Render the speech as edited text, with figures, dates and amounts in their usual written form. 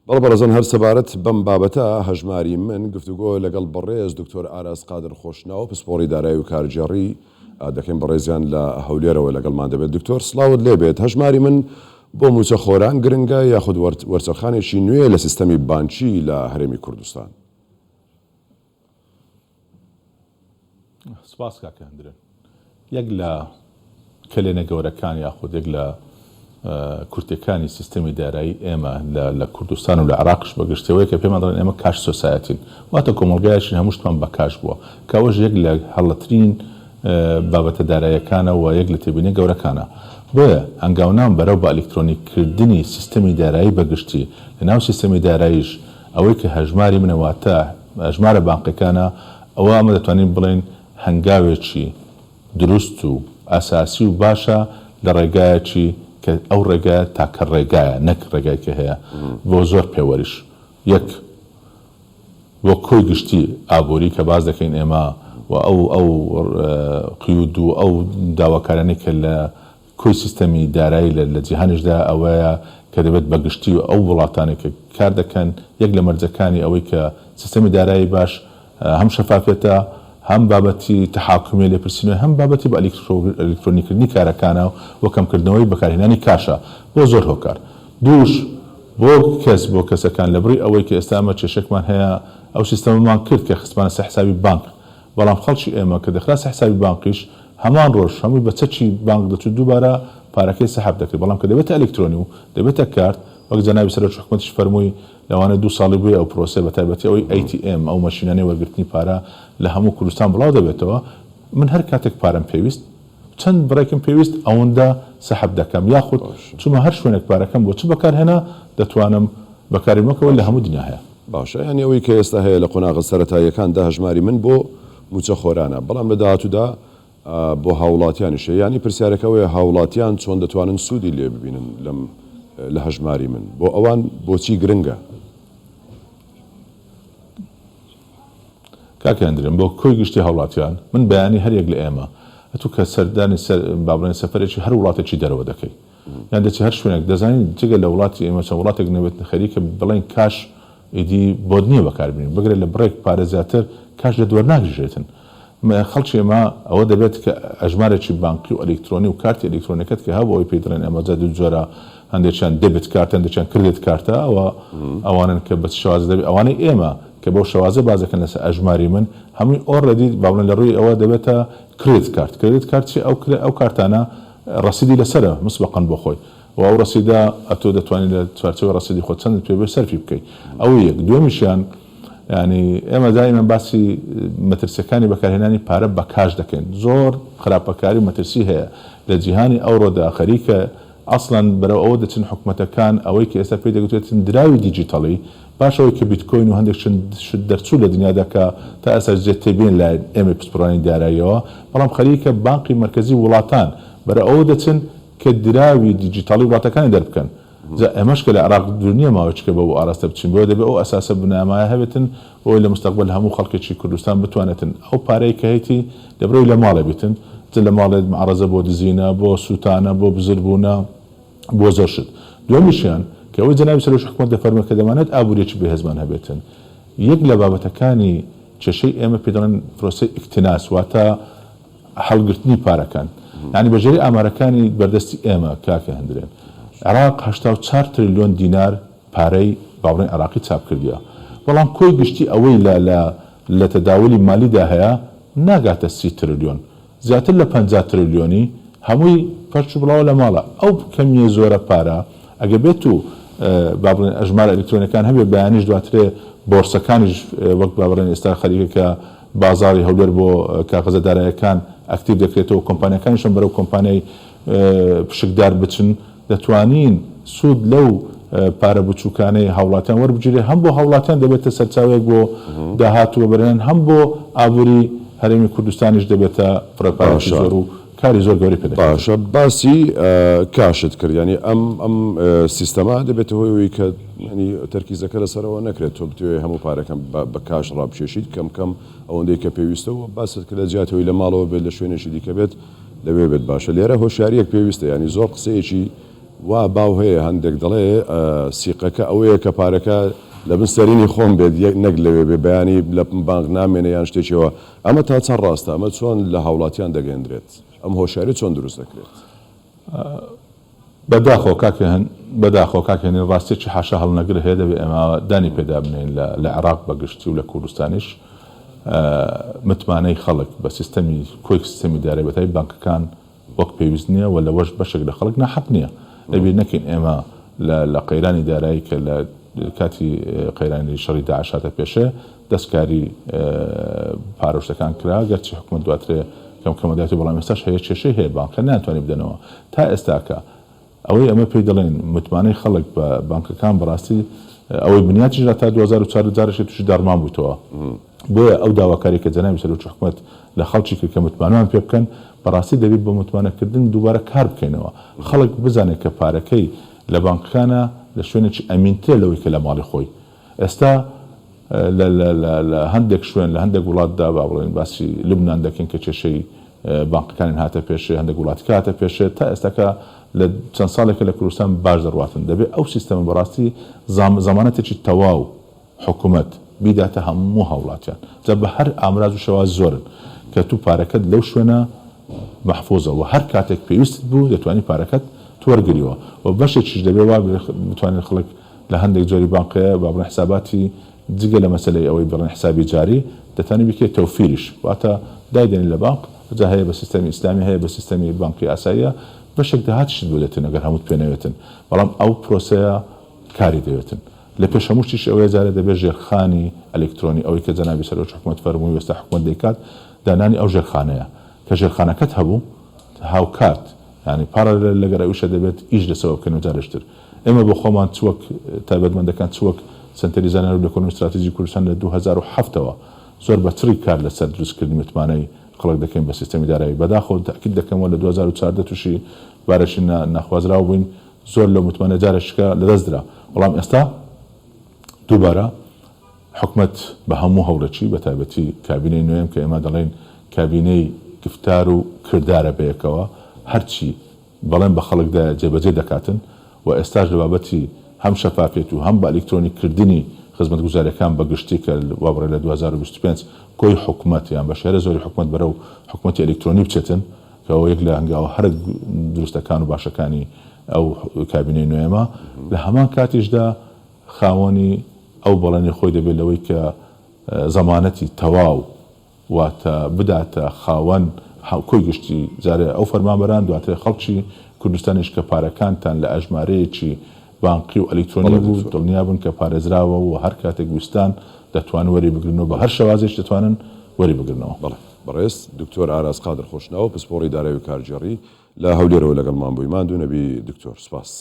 بەڵێ بەڕێزان هەر سەبارەت بەم بابەتە هەژماری من گفتوگۆ لەگەڵ بەڕێز دکتۆر ئاراس قادر خۆشناو پسپۆڕی دارایی و کارگێڕی دەکەین بەڕێزیان لە هەولێرەوە لەگەڵمان دەبێت دکتۆر سڵاوت لێبێت هەژماری من بۆ مووچەخۆران گرنگە یاخود وەرچەرخانێکی نوێ لە سیستەمی بانکی لە هەرێمی کوردستان؟ سپاس کاکە هەندرێن. یەک لە کەلێنە گەورەکان یاخود یەک لە کورتەکانی سیستەمی دارایی ئێمە لە کوردستان و لە عێراقیش بە گشتی ئەوەیە کە پێمان دەڵێن ئێمە cash society ین واتە کۆمەڵگایەکین هەموو شتمان بە کاش بووە کە ئەوەش یەک لە هەڵەترین بابەتە داراییەکانە و یەک لە تێبینیە گەورەکانە. بۆیە هەنگاونان بەرەو بە ئەلیکترۆنیک کردنی سیستەمی دارایی بە گشتی، لە ناو سیستەمی داراییش ئەوەی کە هەژماری منە واتە هەژمارە بانقیەکانە، ئەوە ئەمە دەتوانین بڵێین هەنگاوێکی دروست و ئەساسی و باشە لە ڕێگایەکی کە ئەو ڕێگایە تاکە ڕێگایە نەک ڕێگای کە هەیە بۆ زۆر پێوەریش یەک بۆ کۆی گشتی ئابووری کە باس دەکەین ئێمە و ئەو ئەو قیود و ئەو داواکاریانەی کە لە کۆی سیستەمی دارایی لە لە جیهانیشدا ئەوەیە کە دەبێت بە گشتی و ئەو وڵاتانەی کە کار دەکەن یەک لە مەرجەکانی ئەوەی کە سیستەمی دارایی باش هەم شەفافیەتە هەم بابەتی تەحاکومیە لێپرسینەوەی هەم بابەتی بە ئەلیکترۆنیکردنی کارەکانە و کەمکردنەوەی بەکارهێنانی کاشە بۆ زۆر هۆکار دووش بۆ کەس بۆ کەسەکان لەبڕی ئەوەی کە ئێستا ئێمە کێشەکمان هەیە ئەو سیستەمەمان کرد کە خستمانە سەر حسابی بانک بەڵام خەڵکی ئێمە کە دەخرا سەر حسابی بانقیش هەمان ڕۆژ هەمووی بە چەکی بانق دەچوو دووبارە پارەکەی سەحب دەکرد بەڵام کە دەبێتە ئەلیکترۆنی و دەبێتە کارت وەک جەنابی سەرۆکی حکومەتیش فەرمووی لەوانەیە دوو ساڵی بوێ ئەو پرۆسەیە بەتایبەتی ئەوەی ATM ئەو مەشینانەی وەرگرتنی پارە لە هەموو کوردستان بڵاو دەبێتەوە من هەر کاتێک پارەم پێویست چەند بڕێکم پێویست ئەوەندە سەحب دەکەم یاخود چوومە هەر شوێنێک پارەکەم بۆ چ بەکارهێنا دەتوانم بەکاری بمەکەوە لە باشە هەموو دنیا هەیە. باشە یانی ئەوەی کە ئێستا هەیە لە قۆناغە سەرەتاییەکاندا هەژماری من بۆ مووچەخۆرانە بەڵام لە داهاتوودا بۆ هاووڵاتیانیش هەیە یانی پرسیارەکە ئەوەیە هاووڵاتیان چۆن دەتوانن سوودی لێ ببینن لەم لە هەژماری من بۆ ئەوان بۆچی گرنگە؟ کاک هەندرێن بۆ کۆی گشتی هاوڵاتیان من بەیانی هەر یەک لە ئێمە ئەتوو کە سەردانی سەر با بڵێین سەفەرێکی هەر وڵاتێکی دەرەوە دەکەی یان دەچی هەر شوێنێک دەزانی جگە لە وڵاتی ئێمە چەند وڵاتێک نەبێت خەریکە بڵێین کاش ئیدی بۆت نییە بەکار بینی بگرە لە بڕێک پارە زیاتر کاش لە دوەرناگیرێتن خەڵکی ئێمە ئەوە دەبێت کە ئەژمارێکی بانقی و ئەلیکترۆنی و کارتی ئەلیکترۆنیەکەت کە هەبوو ئەوەی پێی دەڵێن ئێمە جا دوو جۆرە هەندێکیان debit card هەندێکیان credit card ە ئەوە ئەوانەن کە بە چ شێوازە دەبێت ئەوانەی ئێمە کە بەو شێوازە باس دەکەن لەسەر ئەژماری من هەمووی already با بڵێن لە ڕووی ئەوە دەبێتە credit card credit card چیە ئەو ئەو کارتانە ڕەسیدی لەسەرە مسبقا بۆ خۆی و ئەو ڕەسیدە ئەتۆ دەتوانی لە چوارچێوەی ڕەسیدی خۆت چەندت پێ بێ سەرفی بکەی ئەوە یەک دووەمیشیان یانی ئێمە دائیمەن باسی مەترسیەکانی بەکارهێنانی پارە بە کاش دەکەین زۆر خراپەکاری و مەترسی هەیە لە جیهانی ئەوڕۆدا خەریکە ئەسڵەن بەرەو ئەوە دەچن حکومەتەکان ئەوەی کە ئێستا پێی دەگوترێتن دراوی دیجیتەڵی پاش ئەوەی کە بیتکۆین و هەندێک شت دەرچوو لە دنیادا کە تا ئێستاش جێ تێبینە لای ئێمەی پسپۆڕانی داراییەوە بەڵام خەریکە بانقی مەرکەزی وڵاتان بەرەو ئەوە دەچن کە دراوی دیجیتاڵی وڵاتەکانی دەربکەن جا ئێمەش کە لە عێراق دوور نییە ماوەیەکە بەو ئاراستە بچین بۆیە دەبێ ئەو ئەساسە بنەمایە هەبێتن بۆ ئەوەی لە مستەقبەل هەموو خەڵکێکی کوردستان بتوانێتن ئەو پارەی کە هەیتی لەبرەوەی لە ماڵێ بیتن چ لە ماڵێت معەڕەزە بۆ دزینە بۆ سووتانە بۆ بزر بوونە بۆ زۆر شت دووەمیشیان کە ئەوەی جەنابی سەرۆکی حکومەت دەفەرموێ کە دەمانەوێت ئابووریەکی بەهێزمان هەبێتن یەک لە بابەتەکانی کێشەی ئێمە پێی دەڵێن پرۆسەی ئیکتناس واتە هەڵگرتنی پارەکان یانی بەگوێرەی ئامارەکانی بەردەستی ئێمە کاکە هەندرێن عێراق 84 ترلیۆن دینار پارەی با بڵێین عێراقی چاپ کردیە بەڵام کۆی گشتی ئەوەی لە لە لە تەداولی مالیدا هەیە ناگاتە 30 ترلیۆن زیاتر لە 50 ترلیۆنی هەمووی پەرچ و بڵاوە لە ماڵە ئەو کەمیە زۆرە پارە ئەگەر بێت و با بڵێن ئەژمارە ئەلیکترۆنیەکان هەبێ بەیانیش دواترێ بۆرسەکانیش وەک با بڵێن ئێستا خەریکە کە بازاڕی هەولێر بۆ کاغەزە دارایەکان ئەکتیڤ دەکرێتەوە و کۆمپانیاکانیشم بەرەو کۆمپانیای پشکدار بچن، دەتوانین سوود لەو پارە بچووکانەی هاوڵاتیان وەربگیرێت، هەم بۆ هاوڵاتیان دەبێتە سەرچاوەیەک بۆ داهات و وەبەرهێنان، هەم بۆ ئابووری هەرێمی کوردستانیش دەبێتە بڕە پارەیەکی باشە زۆر و کاری زۆر گەورەی پێ دەکرێتن. باشە باسی کاشت کرد یانی ئەم ئەم سیستەمە دەبێتە هۆی ئەوەی کە یانی تەرکیزەکە لەسەرەوە نەکرێت تۆ بتەوێت هەموو پارەکەم بە کاش ڕابکێشیت کەم کەم ئەوەندەی کە پێویستە و باست کرد لە جیاتی ئەوەی لە ماڵەوە بێت لە شوێنێکی دیکە بێت لەوێ بێت باشە لێرە هۆشیاریەک پێویستە یانی زۆر قسەیەکی. وا باو هەیە هەندێک دەڵێ سیقەکە ئەوەیە کە پارەکە لە بن سەرینی خۆم بێت یەک نەک لەوێ بێ بەیانی لە بانق نامێنێ یان شتێکیەوە ئەمە تا چەند ڕاستە ئەمە چۆن لە هاوڵاتیان دەگەیەندرێت ئەم هۆشیاریە چۆن دروست دەکرێت؟ بەداخەوە کاک هێن بەداخەوە کاک هێنین ڕاستیەکی حاشا هەڵنەگر هەیە دەبێ ئێمە دانی پێدا بنێین لە لە عێراق بە گشتی و لە کوردستانیش متمانەی خەڵک بە سیستەمی کۆی سیستەمی دارایی بەتایبەت بانکەکان وەک پێویست نییە و لەوەش بەشێک لە خەڵک ناحەق نییە. لەبیر نەکەین ئێمە لە لە قەیرانی دارایی کە لە کاتی قەیرانی شەڕی داعش هاتە پێشێ دەستکاری پارە و شتەکان کرا گەرچی حکومەت دواترێ کەم کەمە دایتەوە بەڵام ئێستاش هەیە کێشەی هەیە بانکە نایانتوانی بدەنەوە تا ئێستاکە ئەوەی ئەمە پێی دەڵێن متمانەی خەڵک بە بانکەکان بەڕاستی ئەوەی بنیاتیش نا تا 2004 جارێکی تووشی داڕمان بوویتەوە بۆیە ئەو داواکاری کە جەنابی سەرۆکی حکومەت لە خەڵکی کرد کە متمانەمان پێ بکەن بەڕاستی دەبێت بۆ متمانەکردن دووبارە کار بکەینەوە خەڵک بزانێت کە پارەکەی لە بانکەکانە لە شوێنێکی ئەمینترە لەوەی کە لە ماڵی خۆی ئێستا لە لە لە لە هەندێک شوێن لە هەندێک وڵاتدا با بڵێین باسی لوبنان دەکەین کە کێشەی بانقەکانیان هاتە پێشێ هەندێک وڵاتی کە هاتە پێشێ تا ئێستاکە لە چەند ساڵێکە لە کوردستان باش دەڕواتن دەبێ ئەو سیستەمە بەڕاستی زەمانەتێکی تەواو حکومەت بیداتە هەموو هاوڵاتیان جا بە هەر ئامراز و شێواز زۆرن کە تو پارەکەت لەو شوێنە مەحفوزە و هەر کاتێک پێویستت بوو دەتوانی پارەکەت تو وەرگریەوە و بەشێکیش دەبێ وا بتوانێت خەڵک لە هەندێک جۆری بانقێ با بڵێن حساباتی جگە لە مەسەلەی ئەوەی بڵێن حسابی جاری دەتوانی بیکەیت تەوفیریش واتە دایدەنی لە بانق جا هەیە بە سیستەمی ئیسلامی هەیە بە سیستەمی بانقی ئاساییە بەشێک داهاتیشت بۆ دێتن ئەگەر هەمووت پێ نەوێتن بەڵام ئەو پرۆسەیە کاری دەوێتن لە پێش هەموو شتیش ئەوەیە جارێ دەبێت ژێرخانی ئەلکترۆنی ئەوەی کە جەنابی سەرۆکی حکومەت فەرمووی و ئێستا حکومەت دەیکات دانانی ئەو ژێرخانەیە کە ژێرخانەکەت هەبوو هاوکات یانی parallel لەگەر ئەویشە دەبێت ئیش لەسەوە بکەین و جارێکی تر ئێمە بۆ خۆمان چ وەک تایبەتمەندەکان چ وەک سەنتەری زانیاری و لێکۆڵینەوەی ستراتیجی کوردستان لە 2007 ەوە زۆر بە چڕی کار لەسەر دروستکردنی متمانەی خەڵک دەکەین بە سیستەمی دارایی. بەداخەوە تەئکید دەکەمەوە لە 2014 تووشی بارێکی ناخوازراو بووین، زۆر لەو متمانە جارێکیکە لەدەست درا. بەڵام ئێستا دووبارە حکومەت بە هەموو هەوڵێکی بە تایبەتی کابینەی نوێم کە ئێمە دەڵێین کابینەی گفتار و کردارە بەیەکەوە هەرچی بەڵێن بە خەڵک دایە جێبەجێ دەکاتن و ئێستاش لە بابەتی هەم شەفافیەت و هەم بە ئەلیکترۆنی کردنی خزمەتگوزاریەکان بە گشتی کە وا بڕێ لە 2025 کۆی حکومەت یان بەشی هەرە زۆری حکومەت بەرەو حکومەتی ئەلیکترۆنی بچێتن کە ئەوە یەک لە هەنگاوە هەرە دروستەکان و باشەکانی ئەو کابینەی نوێیەمە لە هەمان کاتیشدا خاوەنی ئەو بەڵێنەی خۆی دەبێت لەوەی کە زەمانەتی تەواو واتە بداتە خاوەن کۆی گشتی جارێ ئەو فەرمانبەران دواتر خەڵکی کوردستانیش کە پارەکانتان لە ئەژمارەیەکی بانقی و ئەلیکترۆنی بەڵێ بوو دکتۆر. دڵنیابن کە پارێزراوە و هەر کاتێک ویستان دەتوانن وەری بگرن و بە هەر شێوازێکیش دەتوانن وەری بگرنەوە. بەڵێ بەڕێز دکتۆر ئاراس قادر خۆشناو پسپۆڕی دارایی و کارگێڕی لە هەولێرەوە لەگەڵمان بووی ماندوو نەبی دکتۆر سوپاس.